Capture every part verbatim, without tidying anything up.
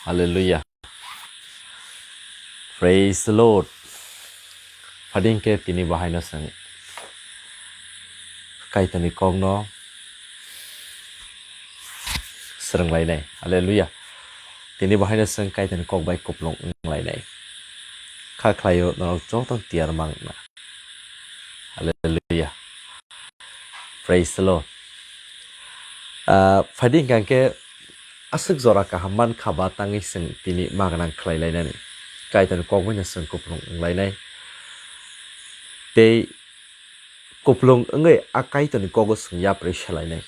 Hallelujah. Praise the Lord. Phading khe tini bahaino chwng Kaitorni kokno swrwnglainai. Hallelujah. Tini bahaino chwng Kaitorni kok bai kuplung wnglainai. Kha khlaio norok joto tiyar mangna. Hallelujah. Praise the Lord. Ah, phadi hwnkha khe aswk jora kaham mankha ba tangwi chwng tini magwnang khlai lainani. Kaitorni kok bai no chwng kuplung wng lainai. Tei kuplung wngwi a Kaitorni kogo chwng yaprwi salainai.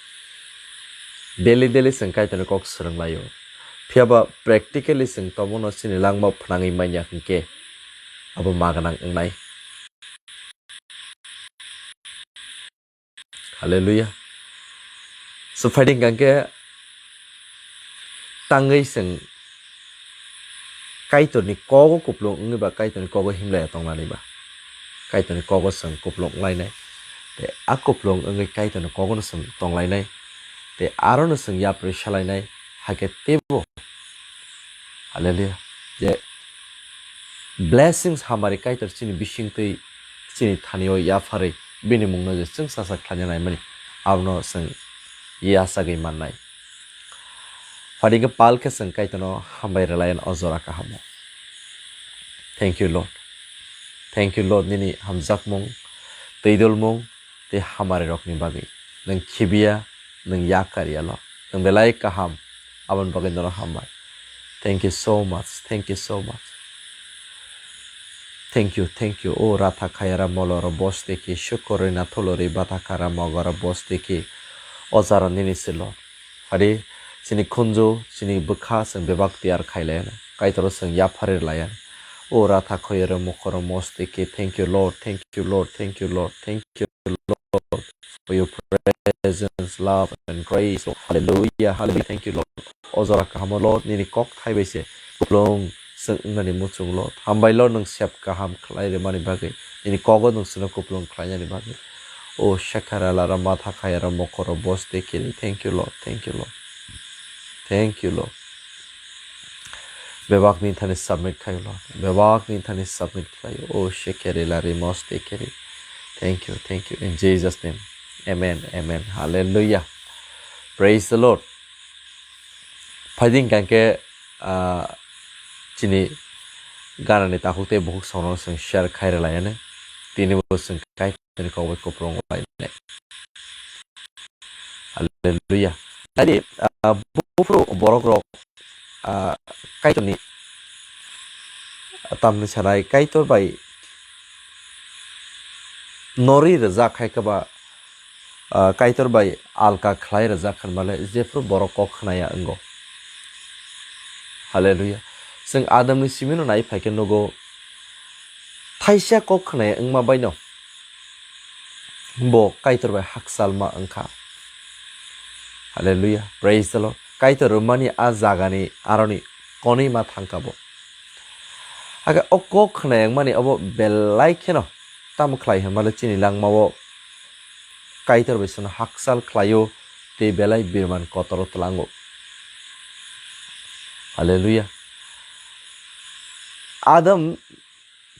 Daily daily chwng Kaitorni kok swrwng laio. Phiya ba practically chwng tomono chini langma phnangwi manya hwnkhe abo magwnang wngnai. Hallelujah. So, phadi hwnkha khe tangwi chwng Kaitorni kogo kuplung wngwi ba Kaitorni kogo himlaiya tongnani ba Kaitorni kogo chwng kuplung wnglainai. Tei a kuplung wngwi Kaitorni kogono chwng tonglainai. Tei arono chwng yaprwi salainai. Hakhe teibo Hallelujah. Je blessings hamari Kaitor chini bisingtwi chini thanio yapharwi bini mungno je chwng sasak khlaina naimani abono chwng yachagwi mannai. Phadi khe pal khe chwng Kaitorno hambai rwlayan o jora kahamo. Thank you, Lord. Thank you, Lord, nini hamjakmung, twidulmung, tei hamari rokni bagwi. Nwng khibiya, nwng yakar yalo. Nwng belai kaham, aboni bagwi nono hambai. Thank you so much, thank you so much. Thank you, thank you. O ratha khayara moloro boste ki, shukorina tholori batha kara mogoro boste ki. O jara nini silo. Hari chini khunju, chini bwkha, chwng bebak tiyar khai layan. Kaitoro chwng yaphari layan. O ratha khoyoro mokhoro moste ki. Thank you, Lord. Thank you, Lord. Thank you, Lord. Thank you, Lord, for your presence, love, and grace. Hallelujah, hallelujah. Thank you, Lord. O jora kahamo, Lord, nini kok thai bai se kuplung chwng wngnani muchung, Lord. Hambai, Lord, nwng sep kaham khlai rwmani bagwi. Nini kogo nwng chwngno kuplung khlainani bagwi. O shekharala ra matha khayara mokhoro boste kiri. Thank you, Lord. Thank you, Lord. Thank you, Lord. Bebak ni thani submit khayo, Lord. Bebak ni thani submit khayo. O shekeri lari moste kiri. Thank you, thank you. In Jesus' name. Amen, amen. Hallelujah. Praise the Lord. Phaiding kangke, ah, chini ganani takhuk tei bukhuk songno chwng share khai rwlaiyani. Tini bo chwng Kaitorni kok bai kuplung lainai. Hallelujah. Tadi, ah, buphuru borok rok, ah, Kaitorni, ah, tamni sanai Kaitor bai nori rwjak hai khe ba, ah, Kaitor bai alka khlai rwjak hinmale jephru borok kok khnaya wngo. Hallelujah. Chwng Adamni simino nai phai khe nugo, thaisa kok khnaya wngma baino bo Kaitor bai hakchalma wngkha. Hallelujah. Praise the Lord. Kaitor rwmani a jagani aroni konwi ma thangkha bo. Hakhe o kok khnaya wngmani obo belai kheno tamo khlai hinmale chini langmao Kaitor bai chwngno hakchal khlaio tei belai birman kotoro tlango. Hallelujah. Adam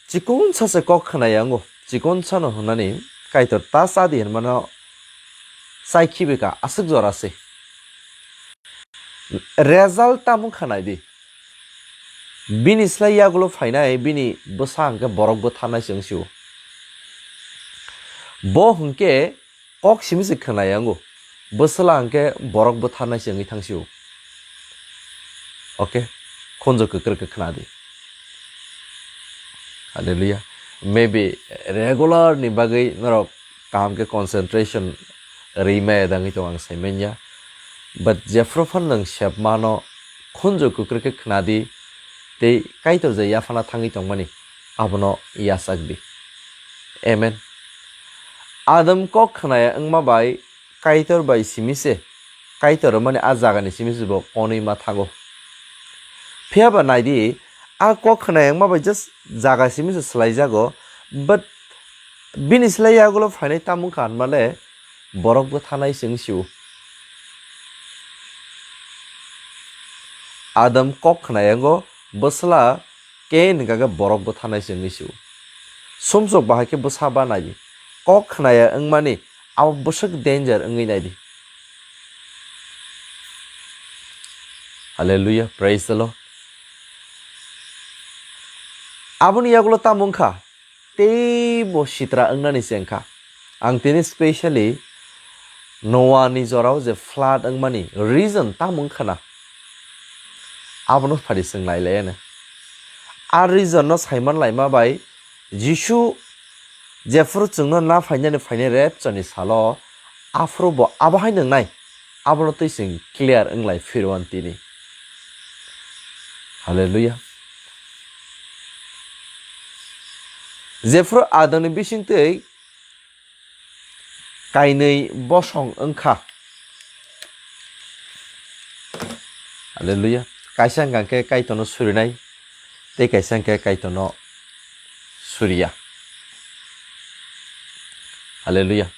chikon sacha kok khnaya wngo, chikon sano hwnani Kaitor ta cha di hinmano chai khibika aswk jora se. Result tamo kha nai di. Bini slai yagulo phainai bini bwsa hwnkhe borok bwtharnai se wngsio. Bo hwnkhe kok simi se khwnaya wngo. Bwsla hwnkhe borok bwtharnai se wngwi thangsio. Okay? Khunju kwkrwi khe khna di. Hallelujah. Maybe regular ni bagwi norok kaham khe concentration rwi maya dangwi tong ang sai manya. But jephru phano nwng sep mano khunju kwkrwi khe khna di tei Kaitor je yaphana thangwi tongmani abono yachak di. Amen. Adam kok khnaya wngma bai Kaitor bai simi se, Kaitor rwmani a jagani simi se bo konwi ma thango. Phiya ba nai di, a kok khwnaya wngma bai just jaga simi se swlai jago, but bini slai yagulo phainai tamo wngkha hinmale borok bwtharnai se wngsio. Adam kok khnayango bwsla Cain hwnkha khe borok bwtharnai se wngwi sio. Sumsok bahai khe bwsa ba nai di. Kok khnaya wngmani abo bwswk danger wngwi nai di. Hallelujah, praise the Lord. Aboni yagulo tamo wngkha? Teibo sitra wngnani se wngkha. Ang tini specially Noah ni jorao je flood wngmani reason tamo wngkha na, abono phari chwng nai lai anw. A reason no saiman laima bai Jisu jephuru chwngno na phainani phainai rapture ni salo, aphuru bo abo hai nwngnai, abono twi chwng clear wng lai phiro an tini. Hallelujah. Jephru Adamni bisingtwi kainwi bosong wngkha. Hallelujah. Kaisa wngkha khe Kaitorno surinai, tei kaisa wngkha khe Kaitorno suriya. Hallelujah.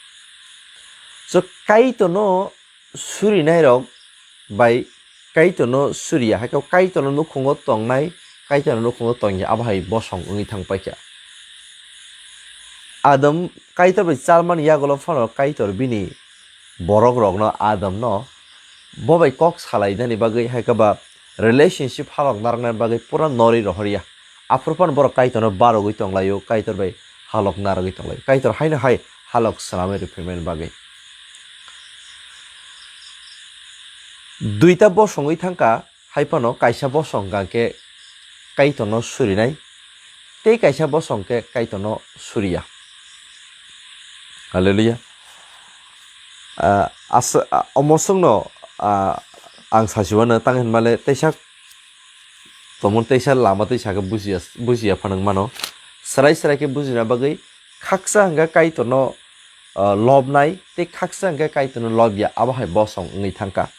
So, Kaitorno surinairok bai Kaitorno suriya, hai khe Kaitorno nukhungo tongnai, Kaitorno nukhungo tongya, abo hai bosong wngwi thang paikha. Adam Kaitor bai chalmani yagulo phano Kaitor bini borokrokno, Adamno bo bai kok salainani bagwi, hai khe ba relationship halok narwknani bagwi pura norwi rohorya. Aphuru phano borok Kaitorno barogwi tonglaio, Kaitor bai halok narwgwi tonglaio. Kaitor haino hai halok swnamwi rwphirmani bagwi. Duita bosong wngwi thangkha, hai phano kaisa bosong hwnkha khe Kaitorno surinai, tei kaisa bosong khe Kaitorno suriya. Hallelujah. Ah, asa, ah, omo chwngno, ah, ang sasiwano tang hinmale teisa tomon teisa lama twi sakhe bujiya, bujiya phano wngmano. Srai srai khe bujina bagwi khaksa hwnkhe Kaitorno, ah, lobnai tei khaksa hwnkhe Kaitorno lobya, abo hai bosong wngwi thangkha.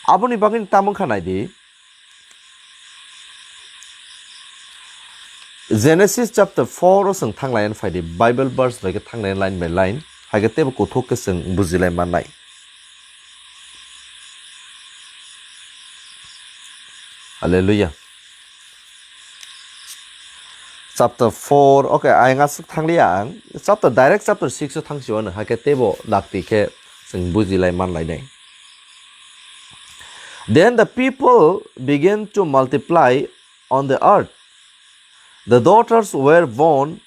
Aboni bagwi tamo wngkha naidi, Genesis chapter four o chwng thang line phai di, Bible verse bai khe thang line, line by line, hai khe teibo kuthuk khe chwng bujilai mannai. Hallelujah. Chapter four, okay, ayang aswk thang liya ang. Chapter, direct chapter six o thang sio ano, hai khe teibo dakti khe chwng bujilai manlai nai. Then the people began to multiply on the earth. The daughters were born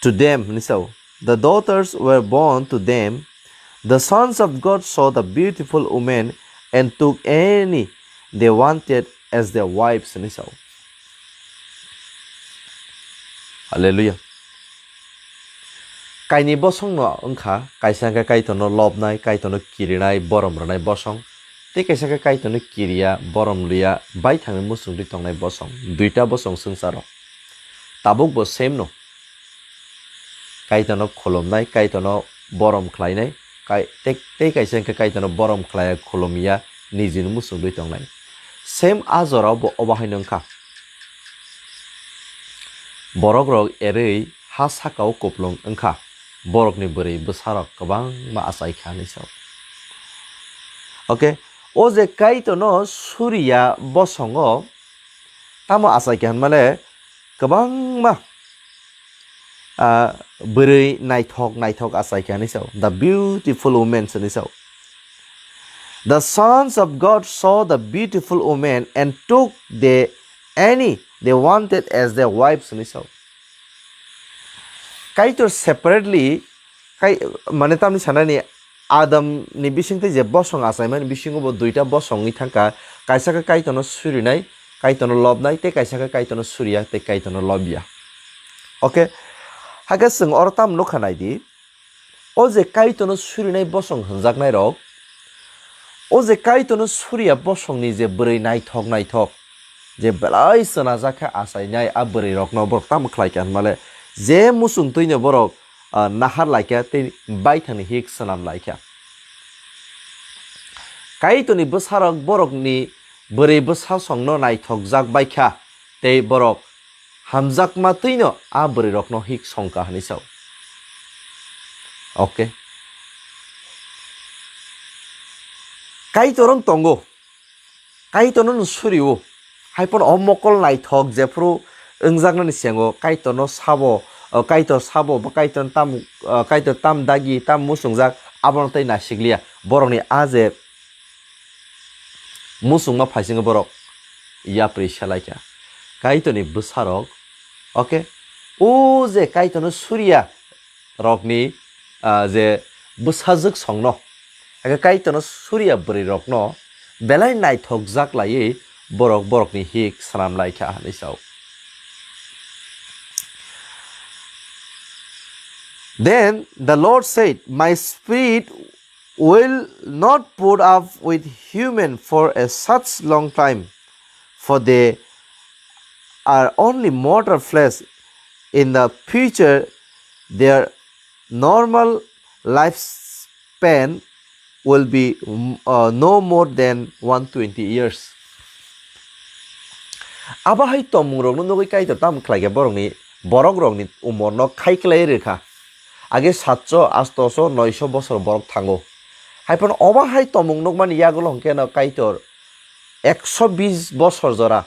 to them, hwnwi sao. The daughters were born to them. The sons of God saw the beautiful woman and took any they wanted as their wives, hwnwi sao. Hallelujah. Kaini bosongno wngkha, kaisa khe Kaitorno lobnai, Kaitorno kirinai, borom rwnai bosong. Tei kaisa khe Kaitorno kiriya, borom liya, baithangni muchungtwi tongnai bosong. Duita bosong swngcharo. Tabukbo same no. Kaitorno khulumnai, Kaitorno borom khlainai, kai-, tei, tei kaisa khe Kaitorno borom khlaiya, khulumya, nijini muchungtwi tongnai. Same a jorao bo obo haino wngkha. Borokrok erwi ha sakao kuplung wngkha, borokni bwrwi bwsarok kwbangma achaikha hinwi sao. Okay, o je Kaitorno suriya bosongo tamo achaikha hinmale kwbangma, ah, bwrwi naithok naithok achaikha hinwi sao, the beautiful women hinwi sao. The sons of God saw the beautiful woman and took the any they wanted as their wives, hinwi sao. Kaitor separately, kai, mane tamni sanani Adam ni bisingtwi je bosong achaimani bisingo bo duita bosong wngwi thangkha, kaisa khe Kaitorno surinai, Kaitorno lobnai, tei kaisa khe Kaitorno suriya, tei Kaitorno lobya. Okay, hakhe chwng oro tam nukha naidi. O je Kaitorno surinai bosong hwnjaknairok, o je Kaitorno suriya bosongni je bwrwi naithok naithok, je belai chwnajak khe achainai a bwrwirokno borok tamo khlaikha hinmale, je muchungtwino borok, ah, nahar laikha tei baithangni hik swnam laikha. Kaitorni bwsarok borokni bwrwi bwsasongno naithokjak baikha tei borok hamjakma twino a bwrwirokno hik songkha hinwi sao. Okay. Kaitor wng tongo. Kaitorno no suri o. Hai phano o mokol naithok jephru wngjaknani siyango Kaitorno sabo, o Kaitor sabo, bo Kaitor tam, o Kaitor tam dagi, tam muchungjak, abono tei nasikliya. Borokni a je muchungma phaisingo borok yapri selaikha. Kaitorni bwsarok, okay? O je Kaitorno suriya rokni, ah, je bwsajwk songno, ake Kaitorno suriya bwrwi rokno belai naithokjak laiwi borok borokni hik swnam laikha hinwi sao. Then the Lord said, "My spirit will not put up with human for a such long time, for they are only mortal flesh. In the future, their normal lifespan will be, mm, uh, no more than one twenty years." Abo hai tongmung rokno nugwi Kaitor tamo khlai khe borokni, borok rokni umor no khai khlai rwkha. Age satso, astoso, noiso bosor borok thango. Hai phano obo hai tongmung nukmani yagulo hwnkhe no Kaitor ekso bis bosor jora.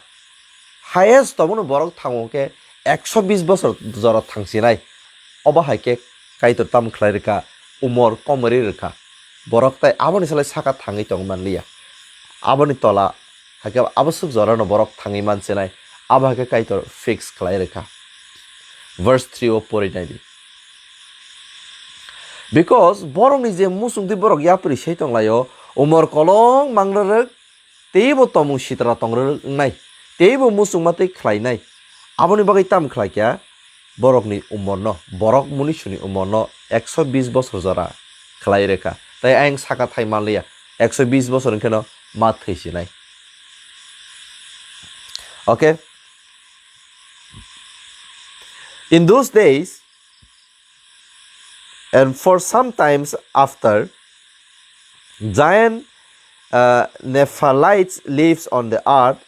Highest tobono borok thango hwnkhe ekso bis bosor jora thangsinai. Obo hai khe Kaitor tamo khlai rwkha, umor komorwi rwkha. Borok tai aboni salai saka thangwi tong manliya. Aboni tola hai khe aboswk jorano borok thangwi mansinai. Abo hai khe Kaitor fix khlai rwkha. Verse three o pori naidi. Because borokni je muchungtwi borok yapri se tonglaio, umor kolong mangrwrwk, teibo tomung sitra tongrwrwk wngnai, teibo muchungma tei khlainai. Aboni bagwi tamo khlai kha, borokni umorno, borok munisuni umorno ekso bis bosor jora khlai rwkha. Tai ayang saka thai manliya, ekso bis bosor hwnkhe no ma thwisinai. Okay? In those days, and for some times after, giant, uh, Nephilites lives on the earth.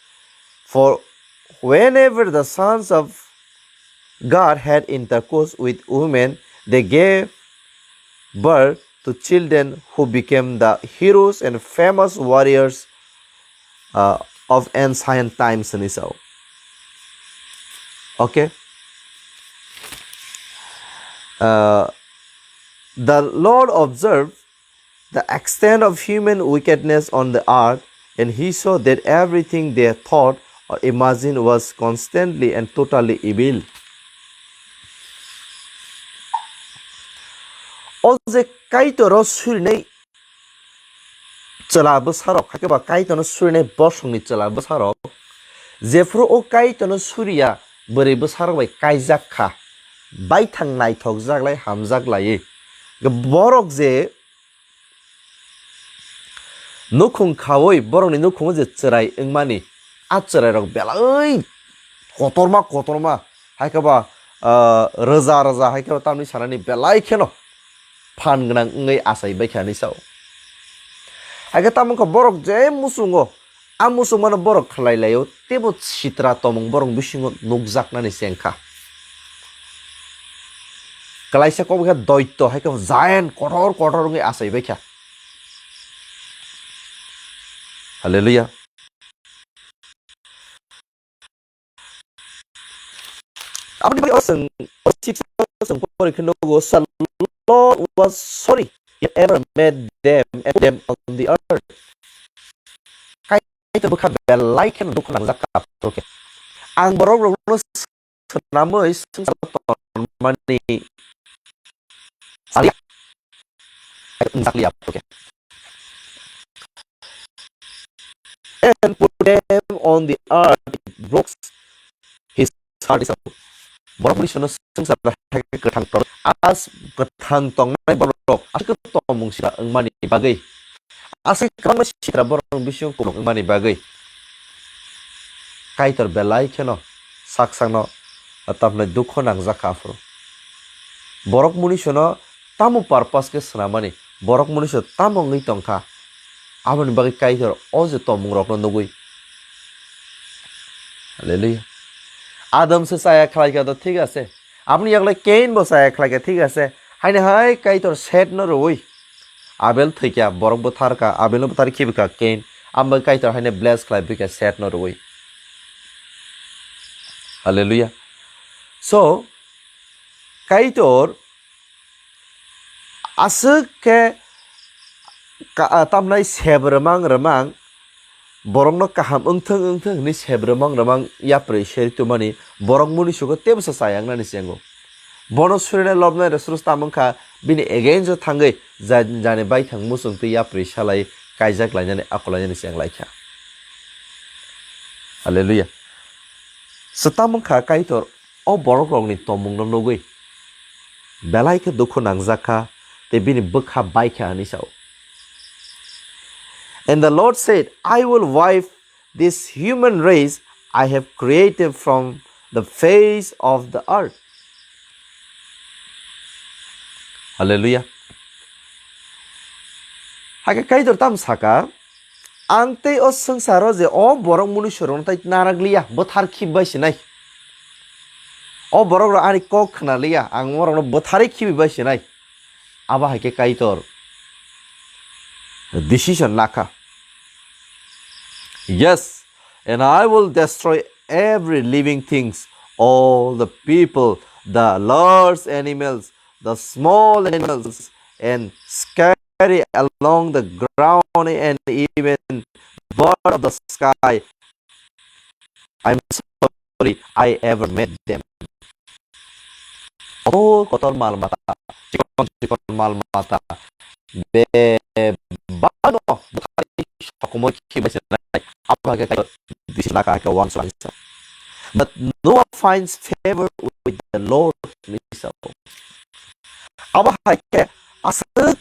For whenever the sons of God had intercourse with women, they gave birth to children who became the heroes and famous warriors, uh, of ancient times hinwi sao. Okay? Uh, the Lord observed the extent of human wickedness on the earth, and he saw that everything they thought or imagined was constantly and totally evil. O je Kaitoro surinai chwla bwsarok, hakhe ba Kaitorno surinai bosongni chwla bwsarok, jephru o Kaitorno suriya bwrwi bwsarok bai kaijak kha, baithang naithokjak lai hamjak laiwi. Borok je nukhung khaui, borokni nukhungo je chwrai wngmani, a chwrairok belai kotorma kotorma, hai khe ba, ah, rwja rwja, hai khe ba tamni sanani belai kheno phan gwnang wngwi achai bai kha hinwi sao. Hai khe tamo wngkha borok je muchungo, a muchungmano borok khlai laio, teibo sitra tomung borok bisingo nukjaknani cheng kha. Klaisa kok khe doito, hai khe giant kotor kotor wngwi achai bai kha. Hallelujah. Aboni bagwi o chwng, o six o chwng pori khe nugo, "The Lord was sorry he ever made them and put them on the earth." Kaitor bwkha belai kheno dukhu nangjak kha aphuru khe. Ang borok rokno swnamwi swngcharo tonmani Salia, wngjakliya, okay. And put them on the earth, it breaks his heart. Borok mani sono swngchar hai khe kwthang tong, as kwthang tongnai borok aswk tongmung sida wngmani bagwi, aswk kwbangma sitra borok bisingo kubun wngmani bagwi Kaitor belai kheno sak sakno tamni dukhu nangjak kha aphuru. Borok mani sono tamo purpose khe swnamani, borok mani se tamo wngwi tongkha, aboni bagwi Kaitor o je tongmung rokno nugwi. Hallelujah. Adam se chaya khlai kha to thik ase, aboni yaklai Cain bo chaya khlai kha thik ase, haino hai Kaitor Seth no rwui Abel thwikha, borok bwtharkha, Abel no bwtharwi khibikha Cain, Amo Kaitor haino bless khlai bwkha set no rwi. Hallelujah. So, Kaitor aswk khe ka-, ah, tamnai seb rwmang rwmang, borokno kaham wngthwng wngthwng hwnwi seb rwmang rwmang yapri seri twmani borok muni sugo tebwsa chayang nani chengo. Bono surinai lobnai rw suru tamo wngkha bini against o thangwi ja-, jani baithang muchung twi yapri salai kaijak lainani akolainani cheng laikha. Hallelujah. Swtam wngkha Kaitor o borokrokni tongmungno nugwi belai khe dukhu nangjak kha tei bini bwkha bai kha hwnwi sao. And the Lord said, "I will wipe this human race I have created from the face of the earth." Hallelujah. Hakhe Kaitor tam saka, "Ang tei o swngcharo je o borok munuisorokno tai narak liya, bwthar khibi bai sinai. O borokrok ani kok khna liya, ang borokno bwtharwi khibi bai sinai." Abo hai khe Kaitor decision lakha. "Yes, and I will destroy every living things, all the people, the large animals, the small animals, and scurry along the ground, and even bird of the sky. I'm sorry I ever made them." Kotor kotor mal mata, chikon chikon mal mata, bebak no bwthai sokomor khibai se nai, abo hai khe Kaitor decision lakha hai khe uansuk laisa. But Noah finds favor with the Lord, hwnwi sao. Abo hai khe aswk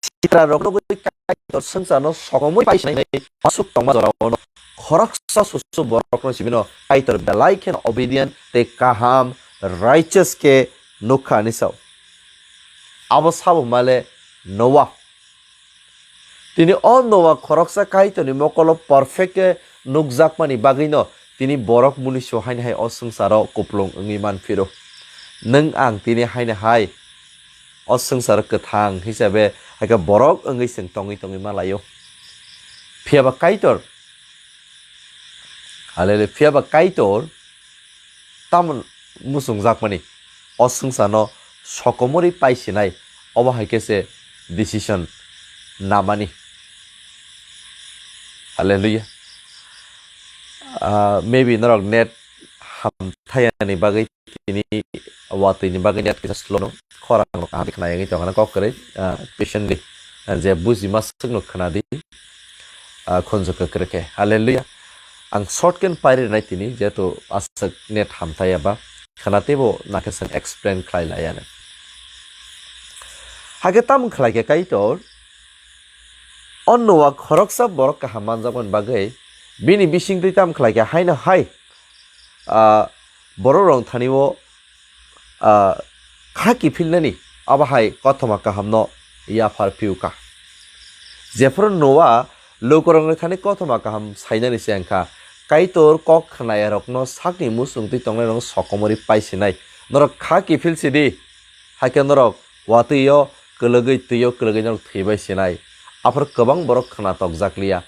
sitra rok nugwi Kaitor swngcharno sokomwi pai sinai hinwi aswk tongma jorao no khoroksa susu borokno simi no Kaitor belai kheno obedient tei kaham, righteous khe nukha hwnwi sao. Abo sabo male Noah. Tini o Noah khoroksa Kaitorni mokolo perfect khe nukjakmani bagwino tini borok muniso haino hai o swngcharo kuplung wngwi man phiro. Nwng ang tini haino hai o swngcharo kwthang hisabe hai khe borok wngwi chwng tongwi tongwi ma laio. Phiya ba Kaitor, hallelujah, phiya ba Kaitor tamon muchungjakmani o swngcharno sokomorwi pai sinai, obo hai khe se decision namani. Hallelujah. Ah, maybe norok net hamthayani bagwi tini watwi ni bagwi net kisa slow no, khorang no kaham khe khna yangwi tongkha na kok kwrwi, ah, patiently, ah, je bujima swkno khna di, ah, khunju kwkrwi khe. Hallelujah. Ang short khe pairi rwnai tini, jehetu aswk net hamthaya ba khna teibo nakhe chwng explain khlai laiya no. Hakhe tamo khlai khe Kaitor o Noah khoroksa borok kaham manjakmani bagwi bini bisingtwi tamo khlai khe haino hai, ah, borok rok thani o, ah, kha kiphilnani abo hai kothoma kahamno yaphar phiu kha. Jephuru Noah lukurokni thani kothoma kaham sainani se wngkha, Kaitor kok khnayarokno sakni muchungtwi tongnairokno sokomorwi pai sinai. Norok kha kiphil sidi, hakhe norok watwi o kwlwgwi, twi o kwlwgwi norok thwibai sinai. Aphuru kwbang borok khna tokjak liya,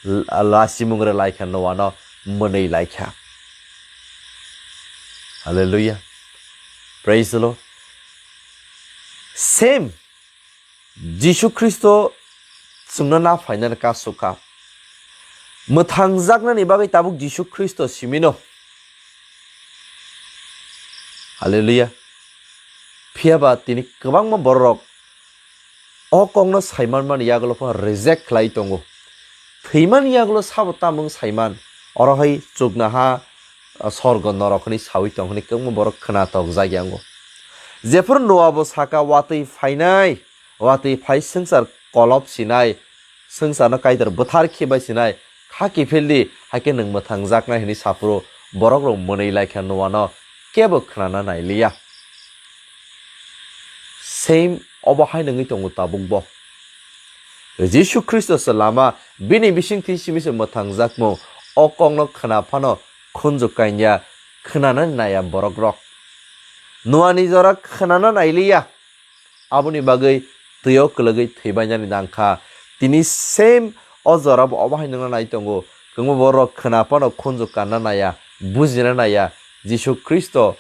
l-, lasimung rw laikha, Noah no mwnwi laikha. Hallelujah. Praise the Lord. Same Jisu Khristo chwngno na phainani kasuk kha. Mwthangjaknani bagwi tabuk Jisu Khristo simino. Hallelujah. Phiya ba tini kwbangma bororok o kokno saimanmani yagulo phano reject khlai tongo. Thwimani yagulo sabo tamung saiman, oro hai chuknoha, ah, sorgo norok hwnwi saui tong hwnwi kwbangma borok khna tokjak yango. Jephuru Noah bo saka, "Watwi phainai, watwi phai swngchar kolop sinai, swngcharno Kaitor bwthar khibai sinai, kha kiphil di, hakhe nwng mwthangjaknai," hwnwi saphuru borok rok mwnwi laikha Noah no kebo khnana nailiya. Same obo hai nungwi tongo tabuk bo. Jisu Khristo se lama, bini bisingtwi simi se mwthangjakmung, o kokno khna phano khunju kanya, khnana naya borok rok. Noah ni jora khnana nailiya, aboni bagwi twi o kwlwgwi thwibainani nangkha. Tini same O jora bo obo hai nungna nai tongo. Kwbangma borok khwna phano khunju kanna naiya, bujina naiya. Jisu Khristo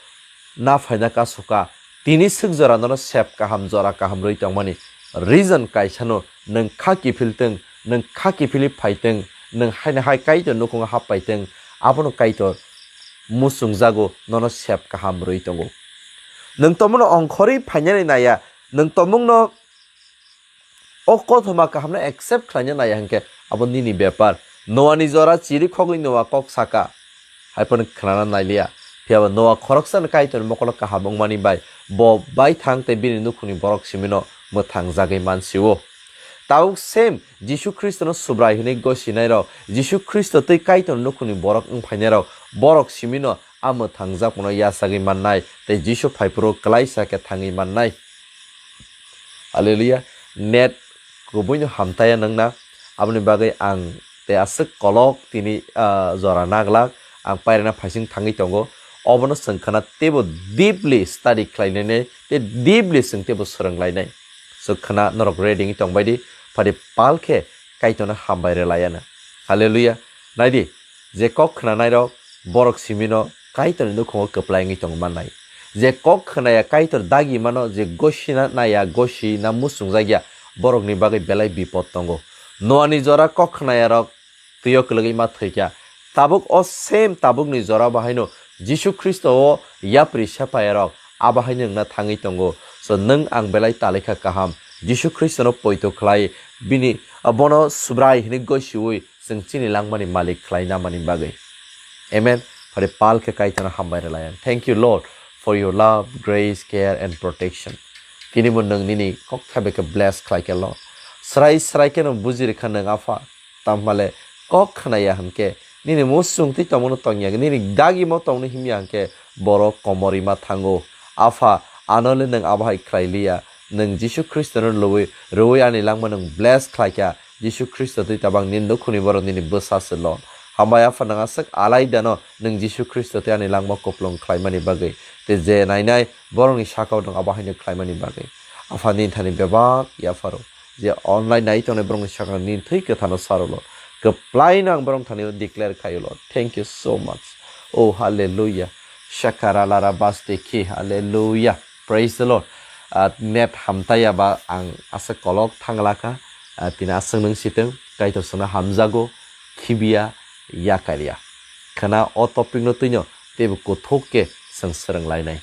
na phaina kasu kha. Tini swk jora nono sep kaham, jora kaham rwi tongmani. Reason kaisano, nwng kha kiphil tong, nwng kha kiphilwi phai tong, nwng haino hai Kaitor nukhungo hap pai tong, abono Kaitor muchungjago, nono sep kaham rwi tongo. Nwng tomungno ongkhorwi phainani naiya, nwng tomungno o kothoma kahamno accept khlaina naiya hwnkhe abo nini bepar. Noani jora chiri khogwi Noa kok saka, hai phano khnana nailiya. Phiyaba Noa khoroksano Kaitorni mokolo kaham wngmani bai bo baithang tei bini nukhungni borok simino mwthangjagwi mansio. Tabuk same Jisu Khristono Subrai hwnwi gosinairok, Jisu Khristo tei Kaitorni nukhungni borok wngphainairok, borok simino a mwthangjakmano yachagwi mannai tei Jisu phaiphuru klaisa khe thangwi mannai. Hallelujah. Net kubuino hamtaya nangna. Aboni bagwi ang tei aswk kolok tini, ah, jora naglak ang pairana phaising thangwi tongo. Obono chwng khna teibo deeply study khlainai tei deeply chwng teibo swrwnglainai. Chwng khna norok ready wngwi tongbai di, phadi pal khe Kaitorno hambai rwlaiano. Hallelujah. Naidi, je kok khnanairok borok simino Kaitorni nukhungo kwplai wngwi tong mannai. Je kok khnaya Kaitor dagi mano, je gosina naya, gosina muchungjakya, borokni bagwi belai bipot tongo. Noani jora kok khnayarok twio kwlwgwi ma thwikha. Tabuk o same tabukni jora bo haino Jisu Khristo o yapri sepairok abo haino wngna thangwi tongo. So nwng ang belai talikha kaham. Jisu Khristono poito khlai bini, bono Subrai hwnwi gosiui chwng chini langmani malik khlai namani bagwi. Amen. Phari pal khe Kaitorno hambai rwlai ang. Thank you, Lord, for your love, grace, care and protection. Tini bo nwng nini kok thabe khe bless khlai khe, Lord. Srai srai khe nwng buji rwkha nwng, Apha. Tamhimale kok khnaya hwnkhe nini muchung twi tongmano tongya, nini dagimo tongno himya hwnkhe borok komorwi ma thango. Apha, ano le nwng abo hai khlai liya. Nwng Jisu Khristono lobwi rwui ani langma nwng bless khlai kha. Jisu Khristo twi tabang nini nukhungni borok nini bwsa se, Lord. Hambai Apha, nwng aswk alaidano nwng Jisu Khristo twi ani langma kuplung khlaimani bagwi. Tei je nainai borokni sakao nwng abo haino khlaimani bagwi. Apha, nini thani bebak yapharo. Je online nai tongnai borokni sakao nini thwi kwthano saro, Lord. Kwplaino ang borok thani declare khaio, Lord. Thank you so much. Oh, hallelujah. Shakara lara baste ki, hallelujah. Praise the Lord. Ah, net hamtaya ba ang aswk kolok thanglakha. Ah, tini aswk nwng sitwng, Kaitor sana hamjago, khibiya, yakarya. Khana o topic no twino teibo kuthuk khe chwng swrwng lainai.